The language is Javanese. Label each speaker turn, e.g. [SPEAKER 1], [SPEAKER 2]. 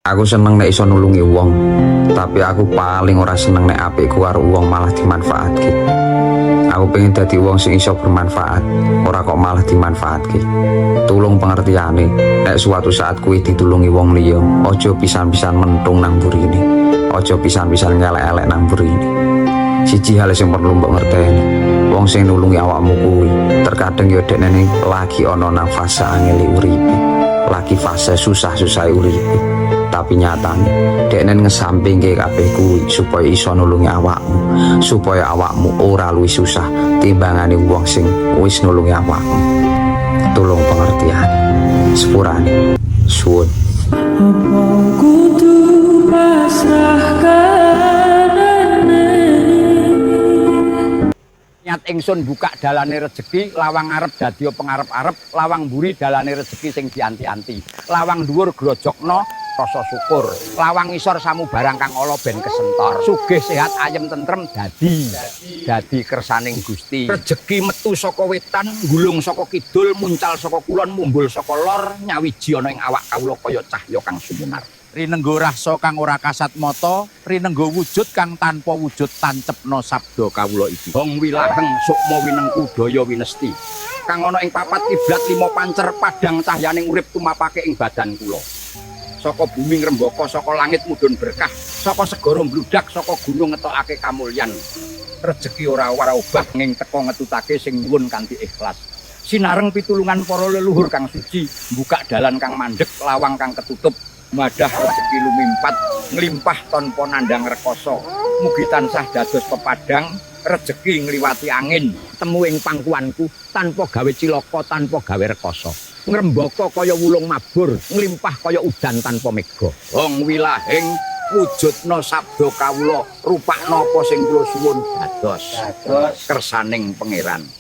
[SPEAKER 1] Aku seneng nek iso nulungi wong, tapi aku paling ora seneng nek apikku karo wong malah dimanfaatke. Aku pengen dadi wong sing iso bermanfaat, ora kok malah dimanfaatke. Tulung pengertiane, nek suatu saat kuwi ditulungi wong liya, aja pisan-pisan mentung nang burine. Aja pisan-pisan ngelek-elek nang burine. Siji hal sing perlu mbok ngerteni, wong sing nulungi awakmu kuwi terkadang yo dekne lagi ana nang fase angele uripe, lagi fase susah-susah uripe. Tapi nyatane dekne ngesampingke kabeh kuwi supaya iso nulungi awakmu, supaya awakmu ora luwih susah timbangane wong sing wis nulungi awakmu. Tulung pengertian, sepurane, suwun.
[SPEAKER 2] Apa kudu pasrah kahanane?
[SPEAKER 3] Niat ingsun buka dalane rejeki, lawang ngarep dadi pengarep-arep, lawang mburi dalane rejeki sing dianti-anti. Lawang dhuwur grojokno rasa syukur. Lawang isor samubarang kang ala ben kesentor. Sugih sehat ayem tentrem dadi dadi kersaning Gusti. Rejeki metu saka wetan, gulung saka kidul, muncal saka kulon, mumbul saka lor, nyawiji ana ing awak kawula kaya cahya kang sumunar.
[SPEAKER 4] Rinenggo rasa kang ora kasat mata, rinenggo wujud kang tanpa wujud, tancepna sabda kawula iki.
[SPEAKER 3] Hong wilaheng sukma winengku daya winesti. Kang ana ing papat kiblat lima pancer padhang cahyaning urip tumapake ing badan kula. Saka bumi ngrembaka, saka langit mudhun berkah, saka segara mbludak, saka gunung ngetokake kamulyan. Rejeki ora ora obah ning teka ngetutake sing nyuwun kanthi ikhlas. Sinareng pitulungan para leluhur kang suci, buka dalan kang mandek, lawang kang ketutup, madah rejeki lumimpat, nglimpah tanpa nandhang rekoso. Mugi tansah dados pepadang rejeki ngliwati angin, temu ing pangkuanku tanpa gawe cilaka, tanpa gawe rekoso. Ngrembaka kaya wulung mabur, nglimpah kaya udan tanpa mega. Hong wilahing wujudna sabda kawula, rupakna apa sing kula suwun dados kersaning Pangeran.